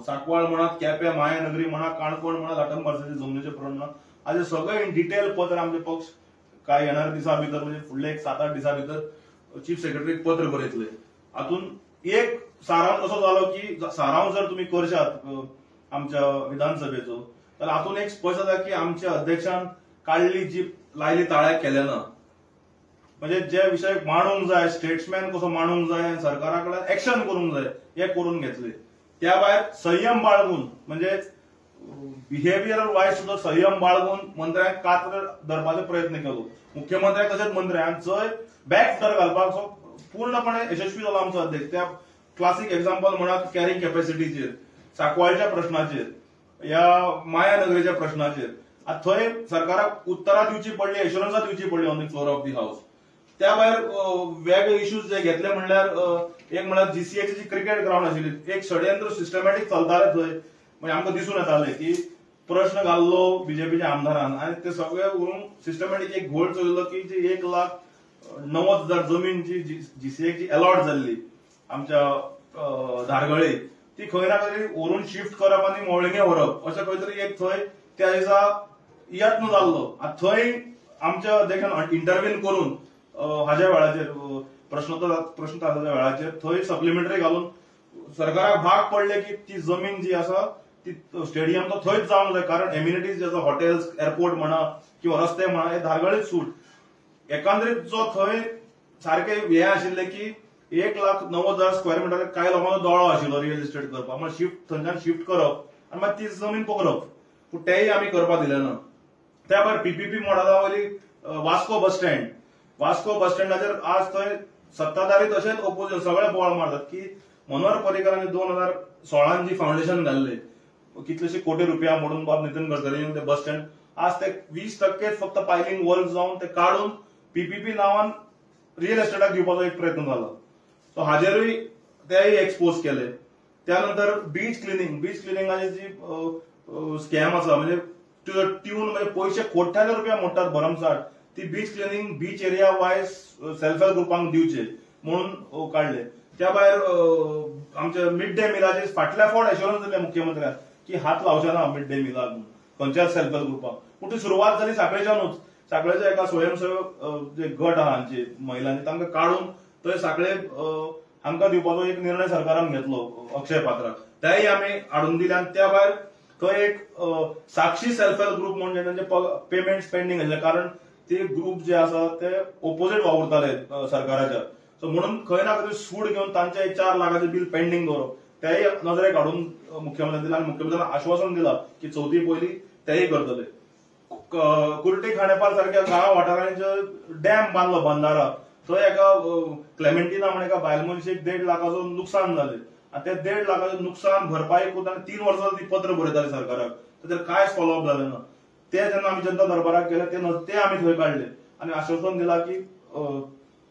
सांकवाळ म्हणात, केपें मायानगरी म्हणा, काणकोण म्हणा, लाटंबार्सेचे जमनीचे प्रकरण म्हणा, हाजे सगळे इन डिटेल पत्र आमचे पक्ष काय येणाऱ्या दिसा भितर म्हणजे फुडले एक 7-8 दिसा भितर चीफ सेक्रेटरीक पत्र बरयतले. हातून एक सारांश असो जालो की सारांश जर तुमी करशात आमच्या विधानसभेचो जाल्यार हातून एक स्पश्ट जाता की आमच्या अध्यक्षान काडली जीप लायली ताळ्याक केले ना. म्हणजे जे विशय मांडूंक जाय, स्टेट्समॅन कसो मांडूंक जाय, सरकारा कडेन एक्शन करूंक जाय हे करून घेतले. त्या भायर संयम बाळगून म्हणजे बिहेवियर वायज सुद्दां संयम बाळगून मंत्र्यांक कात्र धरपाचो प्रयत्न केलो. मुख्यमंत्र्यांक तशेंच मंत्र्यांक जंय बॅक डोर घालपाक पूर्णपणे यशस्वी जालो आमचो अध्यक्ष. त्या क्लासीक एग्जाम्पल म्हणात कॅरिंग कॅपॅसिटीचेर, सांकवाळच्या प्रश्नाचेर, ह्या मायानगरीच्या प्रश्नाचेर आतां थंय सरकाराक उत्तरां दिवची पडली, एश्युरन्सां दिवची पडली on the floor of the house. त्या भायर वेगळे इश्यूज जे घेतले म्हणल्यार एक म्हणल्यार जीसीएची जी क्रिकेट ग्राउंड आशिल्ली एक षडयंत्र सिस्टमॅटीक चलताले थंय, म्हणजे आमकां दिसून येताले की प्रश्न घाल्लो बीजेपीच्या आमदारान आनी ते सगळे उरून सिस्टमॅटीक एक घोळ चलयलो की जी 1,90,000 जमीन जी जीसीएक जी अलॉट जाल्ली आमच्या धारगळे ती खंय ना खंय व्हरून शिफ्ट करप आनी मोळिंगे व्हरप अशें खंय तरी एक थंय त्या दिसा यत्न जाल्लो. आनी थंय आमच्या अध्यक्षान इंटरव्हीन करून हाज्या वेळाचेर प्रश्न तासाच्या वेळाचेर थंय सप्लिमेंटरी घालून सरकाराक भाग पडले की ती जमीन जी आसा ती स्टेडियम तो थंयच जावंक जाय, कारण एम्युनिटीज जे आसा हॉटेल्स, एअरपोर्ट म्हणा किंवा रस्ते म्हणा हे धारगळीच सूट. एकांदरीत जो थंय सारके हे आशिल्ले की 1,90,000 स्क्वेअर मिटर कांय लोकांचो दोळो आशिल्लो रियल इस्टेट करपाक, मागीर शिफ्ट थंयच्यान शिफ्ट करप आनी मागीर ती जमीन पकरप, पूण तेय आमी करपाक दिलें ना. त्या भायर पीपीपी मॉडेला वयली वास्को बस स्टँड, वास्को बस स्टँडाचेर आज थंय सत्ताधारी तशेंच ओपोजिशन सगळे बोवाळ मारतात की मनोहर पर्रीकरांनी 2016 जी फाउंडेशन घाल्ले कितलेशे कोटी रुपया म्हणून बाब नितीन गडकरीन ते बस स्टँड आज ते 20% फक्त पायलिंग वर्क जावन ते काडून पीपीपी नांवान रियल इस्टेटाक दिवपाचो एक प्रयत्न जाला. सो हाजेरूय तेय एक्सपोज केले. त्यानंतर बीच क्लिनिंग, बीच क्लिनिंगाची जी स्कॅम आसा म्हणजे ट्यून म्हणजे पयशे कोट्यांनी रुपया मोडटात भरमसाठ, ती beach cleaning beach area wise self help ग्रुपांक दिवचे म्हणून काडले. त्या भायर आमच्या मिड डे मिलाचे फाटल्या फावट एश्युरन्स दिले मुख्यमंत्र्यान की हात लावचे ना मिड डे मिलाक म्हणून खंयच्याच सेल्फ हेल्प ग्रुपाक, पूण ती सुरवात जाली सांखळेच्यानूच. सांखळेच्या एका स्वयंसेवक जे गट आहा हांचे महिलांचे तांकां काडून थंय सांखळे हांकां दिवपाचो एक निर्णय सरकारान घेतलो अक्षय पात्राक, तेय आमी हाडून दिले. आनी त्या भायर थंय एक साक्षी सेल्फ हेल्प ग्रुप म्हणून तांचे पेमेंट पेंडींग आशिल्ले, कारण ते ग्रुप जे आसा ते ओपोजीट वावुरताले सरकाराच्या, सो म्हणून खंय ना खंय सूड घेवन तांचे 4 लाखाचे बील पेंडींग दवरप तेय नजरेक हाडून मुख्यमंत्र्यान दिला आनी मुख्यमंत्र्यान आश्वासन दिला की चवथी पयली तेय करतले. कुर्टी खांडेपार सारक्या गांव वाठारांनी जो डॅम बांदलो बंदारा थंय एका क्लेमेंटिना म्हण एका बायल मनशेक 1.5 लाखाचो नुकसान जालें आनी ते 1.5 लाखाचें नुकसान भरपाई करून ताणें 3 वर्सां ती पत्र बरयताली सरकाराक, ताचेर कांयच फॉलोअप जालें ना. ते जेन्ना आमी जनता दरबाराक गेले ते आमी थंय काडले आनी आश्वासन दिलां की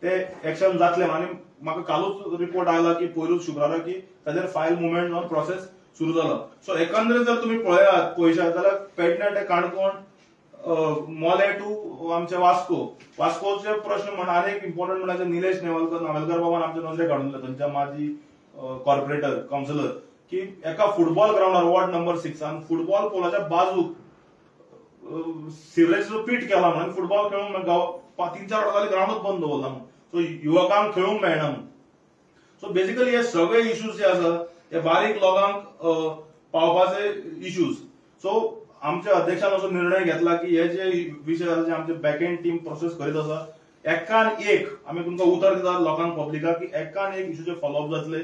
ते एक्शन जातले आनी म्हाका कालूच रिपोर्ट आयला की पयलूच शुक्रारा की ताजेर फायल मुवमेंट जावन प्रोसेस सुरू जाला. सो एकंदरीत जर तुमी पळयात पयशात जाल्यार पेडणे ते काणकोण, मोले टू आमचे वास्को, वास्कोचे प्रश्न म्हण आनी एक इम्पॉर्टंट म्हणल्यार निलेश नावेलकर बाबान आमच्या नजरेक हाडून दिला, थंयच्या माजी कॉर्पोरेटर कावन्सिलर, की एका फुटबॉल ग्रावंडार वॉर्ड नंबर 6 फुटबॉल पोलाच्या बाजूक सिवरेजचो पीट केला म्हणून फुटबॉल खेळूंक गांव 3-4 वर्सां जाली ग्रावंडूच बंद दवरला म्हणून, सो युवकांक खेळूंक मेळना म्हणून. सो बेसिकली हे सगळे इश्यूज जे आसा हे बारीक लोकांक पावपाचे इश्यूज. सो आमच्या अध्यक्षान असो निर्णय घेतला की हे जे विशय आसा जे आमचे बॅकएंड टीम प्रोसेस करीत आसा, एकान एक आमी तुमकां उतर दितात लोकांक पब्लिकाक की एकान एक इश्यूचे फॉलोअप जातले.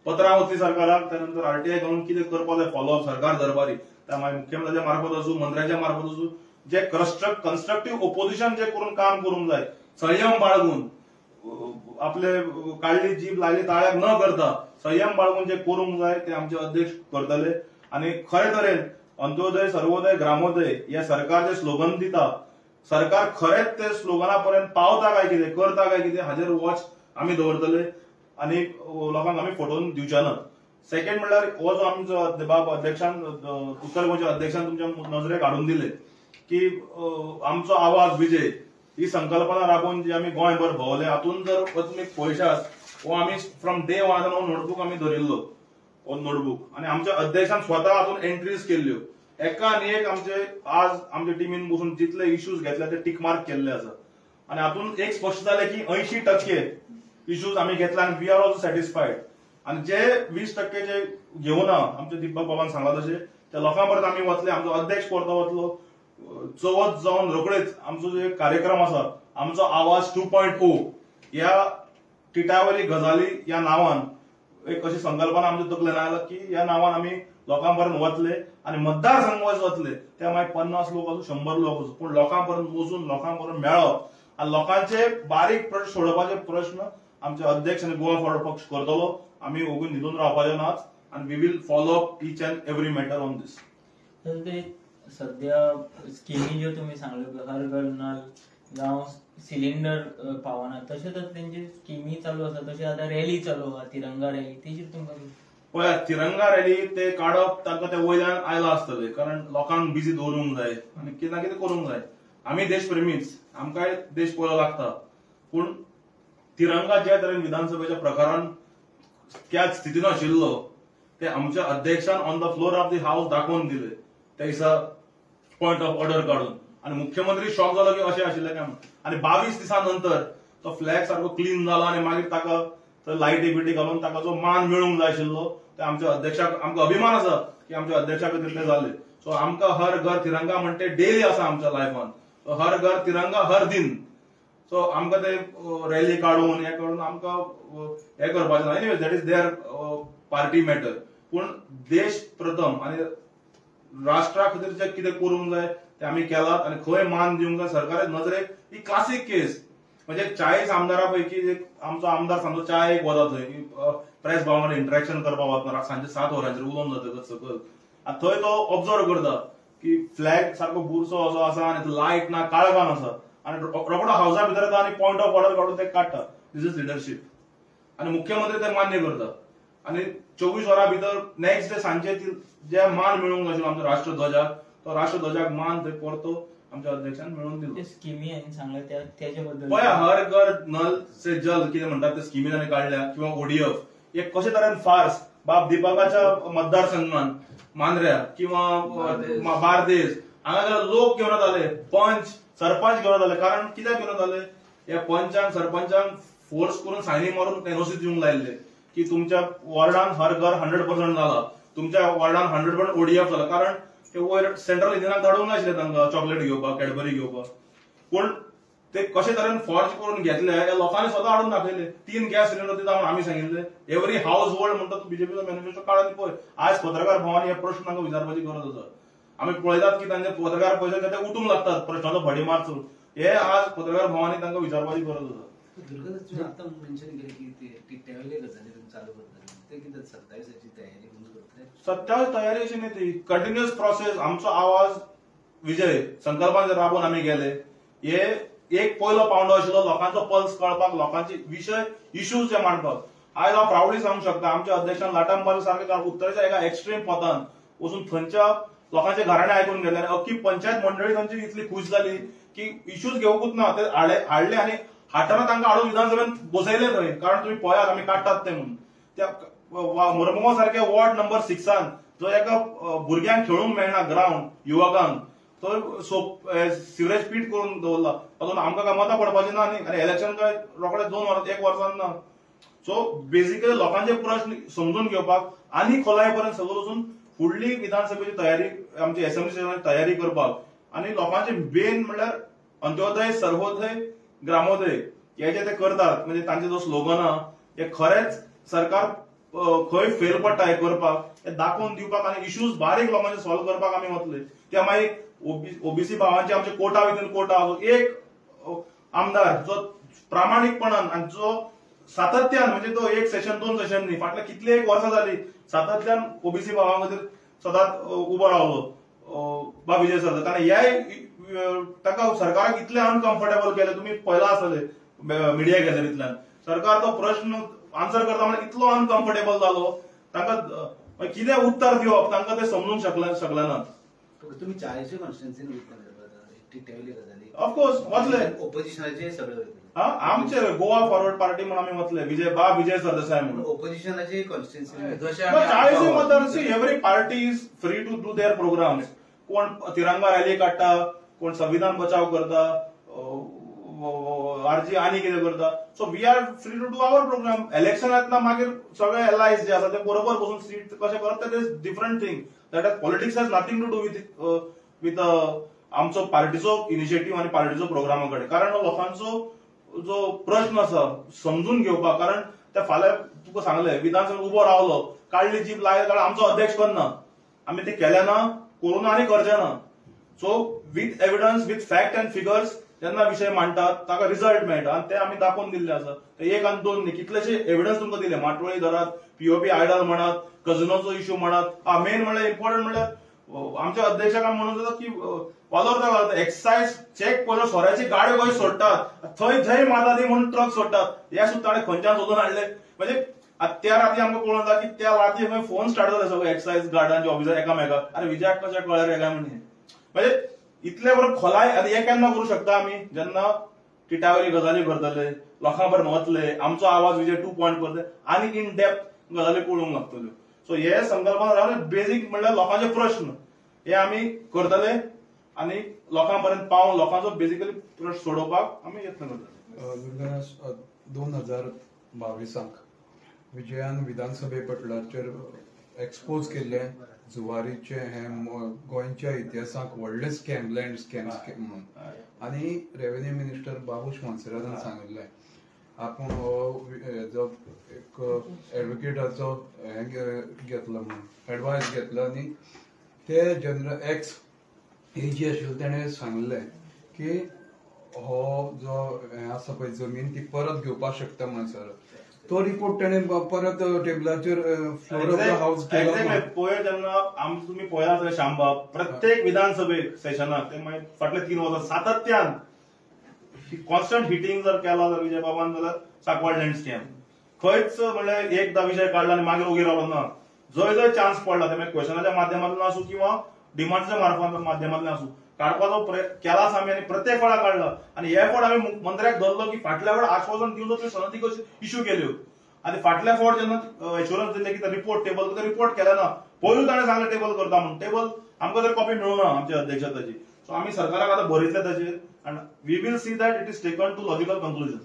पत्रां वतली सरकाराक, त्यानंतर आरटीआय घालून कितें करपाक जाय फॉलोअप सरकार दरबारी, त्या मागीर मुख्यमंत्र्याच्या मार्फत आसूं, मंत्र्याच्या मार्फत आसूं, जे कन्स्ट्रक्टिव्ह ओपोजिशन जे करून काम करूंक जाय, संयम बाळगून, आपले काडली जीभ लायली ताळ्याक न करता संयम बाळगून जे करूंक जाय ते आमचे अध्यक्ष करतले. आनी खरे तरेन अंत्योदय, सर्वोदय, ग्रामोदय हे सरकार जे स्लोगन दिता, सरकार खरेंच ते स्लोगना पर्यंत पावता काय कितें, करता काय कितें हाजेर वॉच आमी दवरतले आनी लोकांक आमी फटोवन दिवचे ना. सेकंड म्हणल्यार हो जो आमचो बाब अध्यक्षान, उत्तर गोंयच्या अध्यक्षान तुमच्या नजरेक हाडून दिले की आमचो आवाज विजय ही संकल्पना राबोवन जी आमी गोंयभर भोंवले, हातून जर तुमी पळयशात हो आमी फ्रॉम डे वन हो नोटबूक आमी धरिल्लो, हो नोटबूक, आनी आमच्या अध्यक्षान स्वता हातून एंट्रीज केल्ल्यो. एका आनी एक आमचे आज आमच्या टिमीन बसून जितले इश्यूज घेतले ते टिक मार्क केल्ले आसा. आनी हातून एक स्पश्ट जालें की 80% इश्यूज आमी घेतले आनी we are also satisfied. आनी जे 20% जे घेवना आमच्या दीपक बाबान सांगला तशें त्या लोकां परत आमी वतले, आमचो अध्यक्ष परतो वतलो, चवथ जावन रोखडेच आमचो जे कार्यक्रम आसा आमचो आवाज 2.0 ह्या टिटावरी गजाली ह्या नांवान एक अशी संकल्पना आमच्या तकलेन आयला की ह्या नांवान आमी लोकां पर्यंत वतले आनी मतदारसंघ वायज वतले. त्या मागीर 50 लोक आसूं, 100 लोक आसूं, पूण लोकां पर्यंत वचून लोकां पर्यंत मेळप आनी लोकांचे बारीक प्रश्न सोडोवपाचे प्रश्न आमचे अध्यक्ष आनी गोवा फॉरवर्ड पक्ष करतलो. आमी ओगून न्हिदून रावपाचे नाच आनी we will follow up each and every matter on this. सध्या स्किमी ज्यो तुमी सांगल्यो, हर घर नल जावं सिलिंडर पावना, तशेंच तेंची स्किमी चालू आसा, तशें आतां रॅली चालू आहा, तिरंगा रॅली, तेजेर तुमकां पळया तिरंगा रॅली ते काडप तांकां ते वयल्यान आयलां आसतलें, कारण लोकांक बिजी दवरूंक जाय आनी कितें ना कितें करूंक जाय. आमी देशप्रेमीच, आमकांय देश पळोवंक लागता, पूण तिरंगा ज्या तरेन विधानसभेच्या प्रकारान त्या स्थितीन आशिल्लो ते आमच्या अध्यक्षान on the floor of the house दाखोवन दिले त्या दिसा पॉयंट ऑफ ऑर्डर काडून, आनी मुख्यमंत्री शॉक जालो की अशें आशिल्लें काय म्हणून. आनी 22 दिसां नंतर तो फ्लॅग सारको क्लीन जाला आनी मागीर ताका लायटी बिटी घालून ताका जो मान मेळूंक जाय आशिल्लो ते आमच्या अध्यक्षाक, आमकां अभिमान आसा की आमच्या अध्यक्षाक तितलें जालें. सो आमकां हर घर तिरंगा म्हणटे डेली आसा आमच्या लायफान, हर घर तिरंगा हर दिन. सो आमकां ते रॅली काडून हें काडून आमकां हें करपाचें ना. Anyway that is their party matter, पूण देश प्रथम आनी राष्ट्रा खातीर जे कितें करूंक जाय ते आमी केलात आनी खंय मान दिवंक जाय सरकारा नजरेक. ही क्लासीक केस म्हणजे 40 आमदारा पैकी एक आमचो आमदार समजो 4 वता थंय प्रेस भावान इंटरेक्शन करपाक वतना सांजे 7 वरांचेर उलोवन जातकच सकयल आनी थंय तो ऑब्जर्व करता की फ्लॅग सारको बुरसो असो आसा आनी लायट ना, काळखान आसा, आनी रोखडो हावसा भितर येता आनी पॉयंट ऑफ ऑर्डर काडून ते काडटा. This is leadership. आनी मुख्यमंत्री ते मान्य करता आनी 24 वरां भितर नेक्स्ट डे सांजे जे मान मेळूंक नाशिल्लो आमच्या राष्ट्रध्वजाक, तो राष्ट्रध्वजाक मान थंय परतो आमच्या अध्यक्षान मेळोवन दिलो. स्किमी हांवें सांगले तेजे बद्दल पळया, हर घर नल से जल कितें म्हणटात ते स्किमी ताणें काडल्या, किंवा ओडीएफ एक कशे तरेन फार्स बाब दीपकाच्या मतदारसंघान मांद्र्या किंवा बार्देस हांगा लोक घेवन येताले, पंच सरपंच घेवन येताले. कारण कित्याक घेवन येताले, ह्या पंचांक सरपंचांक फोर्स करून सायनी मारून एनओसी दिवंक लायिल्ले की तुमच्या वॉर्डान हर घर 100% जाला, तुमच्या वॉर्डान 100% ओडीएफ जाला. कारण ते वयर सेंट्रल इंजिनाक धाडूंक नाशिल्ले तांकां चॉकलेट घेवपाक, कॅडबरी घेवपाक, पूण ते कशे तरेन फॉर्ज करून घेतले ह्या लोकांनी स्वता हाडून दाखयले. 3 गॅस सिलिंडर दिता म्हणून आमी सांगिल्ले, एवरी हावस होल्ड म्हणटा तूं बीजेपीचो मॅनिफेस्टो काड आनी पळय. आयज पत्रकार भावांनी हे प्रश्न तांकां विचारपाची गरज आसा. आमी पळयतात की तांचे पत्रकार पयशे ते उठूंक लागतात प्रश्नाचो फडी मार चलून, हे आज पत्रकार भावांनी तांकां विचारपाची गरज आसा. दुर्गा तुवें आतां मेन्शन केलें की ते टिट्ट्यावेले गजाली तुमी चालू करतले, ते कितें 27 तयारी करून करतले? 27 तयारी अशी न्ही, ती कंटिन्युअस प्रोसेस. आमचो आवाज विजय संकल्पान राबोवन आमी गेले, हे एक पयलो पावंडो आशिल्लो लोकांचो पल्स कळपाक, लोकांचे विशय इश्यूज जे मांडपाक. आयज हांव प्रावडली सांगूंक शकता आमच्या अध्यक्षान लाटांबाल सारके उत्तरेच्या एका एक्स्ट्रीम पोतान वचून थंयच्या लोकांचे घराणे आयकून घेतले आनी अख्खी पंचायत मंडळी तांची इतली खूश जाली की इश्यूज घेवकूच ना, ते हाडले आनी हाडटना तांकां हाडून विधानसभेन बसयले थंय. कारण तुमी पळयात आमी काडटात ते म्हणून. त्या मुरमुगांव सारक्या वॉर्ड नंबर 6 जो एका भुरग्यांक खेळूंक मेळना ग्रावंड युवकांक, तो सिवरेज पीट करून दवरला. तातूंत आमकां काय मतां पडपाची ना आनी इलेक्शन काय रोखडे 2 वर्सां 1 वर्सान ना. सो बेसिकली लोकांचे प्रश्न समजून घेवपाक आनी खोलाये पर्यंत सगळं वचून फुडली विधानसभेची तयारी आमची असेंब्ली सेशनाची तयारी करपाक आनी लोकांचे मेन म्हणल्यार अंत्योदय, सर्वोदय, ग्रामोदय हे जे ते करतात, म्हणजे तांचे जो स्लोगन आहा हे खरेंच सरकार खंय फेल पडटा हे करपाक, हे दाखोवन दिवपाक आनी इश्यूज बारीक लोकांचे सॉल्व करपाक आमी वतले. त्या मागीर ओबीसी भावांचे आमचे कोटा विथीन कोटा एक आमदार जो प्रामाणीकपणान आनी जो सातत्यान, म्हणजे तो एक सेशन 2 सेशन न्ही, फाटल्या कितले एक वर्सां जाली सातत्यान ओबीसी भावां खातीर सदांच उबो रावलो बा विजय सरदेसाय. कारण ह्याय ताका सरकाराक इतले अनकम्फर्टेबल केले, तुमी पळयला आसतले मिडिया गॅलरींतल्यान, सरकार तो प्रश्न आन्सर करता म्हणल्यार इतलो अनकम्फर्टेबल जालो तांकां कितें उत्तर दिवप तांकां ते समजूंक शकले नात. तुमी 40 कॉन्स्टिट्युएन्सीन वयतले, ऑफकोर्स वतले, ओपोजिशनाचे सगळे वयतले. आमचे गोवा फॉरवर्ड पार्टी म्हणून आमी वतले, विजय बा विजय सरदेसाय म्हणून ओपोजिशनाचे कॉन्स्टिट्युएन्सी 40 मतदार. Every party is free to do their programmes. कोण तिरंगा रॅली काडटा, कोण संविधान बचाव करता, आरजी आनी कितें करता. So we are free to do our programme. Election येतना मागीर सगळे एलायज जे आसा ते बरोबर बसून सीट कशें करप, that is different thing. That is politics has nothing to do with आमचो पार्टीचो इनिशिएटीव आनी पार्टीचो प्रोग्रामा कडेन. कारण लोकांचो जो प्रश्न आसा समजून घेवपाक, कारण ते फाल्यां तुका सांगले विधानसभेत उबो रावलो, काडली जीप लायली कारण आमचो अध्यक्ष करना, आमी ते केले ना, करूं ना आनी करचे ना. So with evidence, with fact and figures जेन्ना विशय मांडटात ताका रिजल्ट मेळटा आनी ते आमी दाखोवन दिल्ले आसा. ते 1 आनी 2 न्ही, कितलेशे एविडन्स तुमकां दिले. माटोळी धरात, पीओपी आयडल म्हणात, कझिनोचो इश्यू म्हणात. मेन म्हणल्यार इम्पॉर्टंट म्हणल्यार आमच्या अध्यक्षाक म्हणून जाता की वालोर एक्सायज चेक पयलो सोऱ्याची गाडी खंय सोडटात, थंय जय माता दी म्हणून ट्रक सोडटात, हे सुद्दां ताणें खंयच्यान सोदून हाडले. म्हणजे त्या राती आमकां कळोन जाता की त्या राती खंय फोन स्टार्ट जाले सगळे एक्सायज गार्डांचे ऑफिसर एकामेकाक, अरे विजयाक कशें कळ्ळें रे काय म्हणून. म्हणजे इतले बरोबर खोलाय आनी हे केन्ना करूं शकता आमी, जेन्ना टिटावरी गजाली करतले, लोकां पर्यंत वतले, आमचो आवाज विजय 2 पॉयंट करतले आनी इन डेप्थ गजाली कळूंक लागतल्यो. सो हे संकल्पना रावले बेजीक म्हणल्यार लोकांचे प्रश्न हे आमी करतले आनी लोकां पर्यंत पावून लोकांचो बेसिकली प्रश्न सोडोवपाक आमी यत्न करतले. 2022 विजयान विधानसभे पटलाचेर एक्सपोज केल्ले जुवारीचे हे गोंयच्या इतिहासाक व्हडले स्कॅम, लँड स्कॅम म्हणून, आनी रेव्हेन्यू मिनिस्टर बाबूश मोन्सेरातान सांगिल्लें आपूण हो हेजो एक एडवोकेटाचो हें घेतलो म्हणून एडवायस घेतलो आनी ते जनरल एक्स एजी आशिल्ले तेणें सांगलें की हो जो हें आसा पळय जमीन ती परत घेवपाक शकता म्हणून सर. तो रिपोर्ट तेणें परत टेबलाचेर फ्लोर ऑफ the house केलो. पळय जेन्ना आमकां तुमी पळयला जाल्यार श्यामबाब, प्रत्येक विधानसभेक सेशनाक ते मागीर फाटले 3 वर्सां सातत्यान कॉन्स्टंट हिटींग जर केला जाल्यार विजय बाबान जाल्यार सांकवाळ लँड स्कॅम खंयच म्हणल्यार एकदां विशय काडला आनी मागीर ओगी रावलो ना. जंय जंय चान्स पडला ते मागीर क्वेशनाच्या माध्यमांतल्यान आसूं किंवा डिमांडच्या माध्यमांतल्यान आसूं, काडपाचो केलाच आमी आनी प्रत्येक वेळा काडला. आनी हे फावट आमी मंत्र्याक धरलो की फाटल्या वेळा आश्वासन दिवन त्यो सनदी कशी इश्यू केल्यो आनी फाटल्या फावट जेन्ना एश्युरन्स दिले की रिपोर्ट टेबल, रिपोर्ट केले ना, पयलू ताणें सांगलें टेबल करता म्हणून, टेबल आमकां जर कॉपी मेळूना आमच्या अध्यक्षा ताची. सो आमी सरकाराक आतां बरयतले ताचेर and we will see that it is taken to logical conclusion.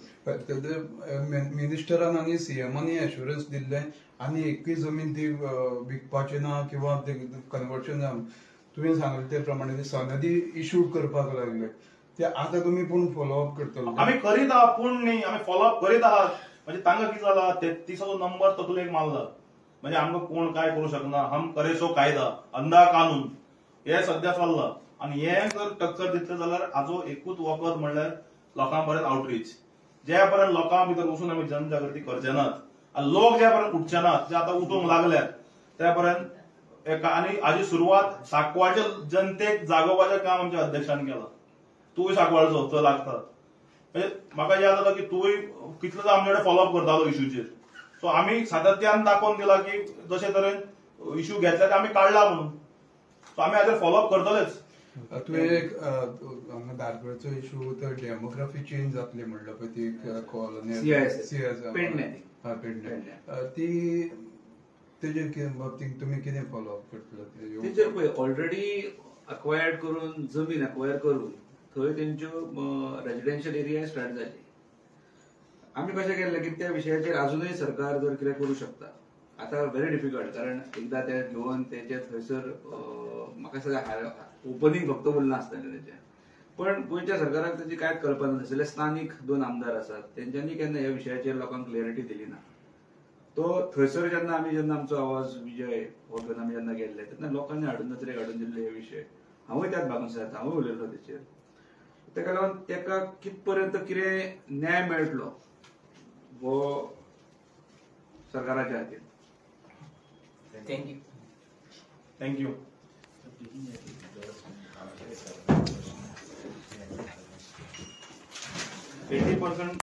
मिनिस्टरान आनी सीएमानी एश्युरन्स दिल्लें आनी एकूय जमीन ती विकपाची ना किंवा कन्वर्शन तुवें सांगले ते प्रमाणे सनदी इश्यू करपाक लागले, ते आतां तुमी पूण फॉलोअप करतले? आमी करीत आहात, पूण न्ही आमी फॉलोअप करीत आहात. म्हणजे तांकां कितें जाला, 33 नंबर तकलेक मारला, म्हणजे आमकां कोण काय करूं शकना, हम करे सो कायदा अंधा कानून हे सद्या चल्ला. आनी हे जर टक्कर दितले जाल्यार हाजो एकूच वखद म्हणल्यार लोकां पर्यंत आउटरीच. ज्या पर्यंत लोकां भितर वचून आमी जनजागृती करचे नात आनी लोक ज्या पर्यंत उठचे नात, जे आतां उठूंक लागल्यात त्या पर्यंत. आनी हाजी सुरवात सांकवाळच्या जनतेक जागोवपाचें काम आमच्या अध्यक्षान केलां. तूंय सांकवाळचो तो लागता, म्हणजे म्हाका याद जाता की तूंय कितलो आमचे कडेन फॉलोअप करतालो इश्यूचेर. सो आमी सातत्यान दाखोवन दिला की जशे तरेन इश्यू घेतला ते आमी काडला म्हणून. सो आमी हाजेर फॉलोअप करतलेच. तुवें एक हांगा धारगळचो इशू तर डेमोग्राफी चेंज जातली म्हणलं पळय ती कॉलनी पेडणे पेडणे ती तेजेर कितें बाबतींत तुमी कितें फॉलोअप करतले? तेजेर पळय ऑलरेडी अक्वायर्ड करून जमीन अक्वायर करून थंय तेंच्यो रेजिडेन्शियल एरिया स्टार्ट जाली. आमी कशें केल्लें की त्या विशयाचेर अजुनूय सरकार जर कितें करूं शकता, आतां व्हेरी डिफिकल्ट, कारण एकदां ते घेवन तेजे थंयसर म्हाका दिसता ओपनींग फक्त उरलां आसतलें तेजें. पण गोंयच्या सरकाराक तेजी कांयच कल्पना नासलें. स्थानीक 2 आमदार आसात तेंच्यांनी केन्ना ह्या विशयाचेर लोकांक क्लॅरिटी दिली ना. तो थंयसर जेन्ना आमी जेन्ना आमचो आवाज विजय हो घेवन आमी जेन्ना गेल्ले तेन्ना लोकांनी हाडून नजरेक हाडून दिल्ले हे विशय. हांवूय त्याच भागान आसा, हांवूय उलयल्लो तेचेर. तेका लागून तेका कित पर्यंत कितें न्याय मेळटलो हो सरकाराच्या हातीन. Thank you. Thank you. 80%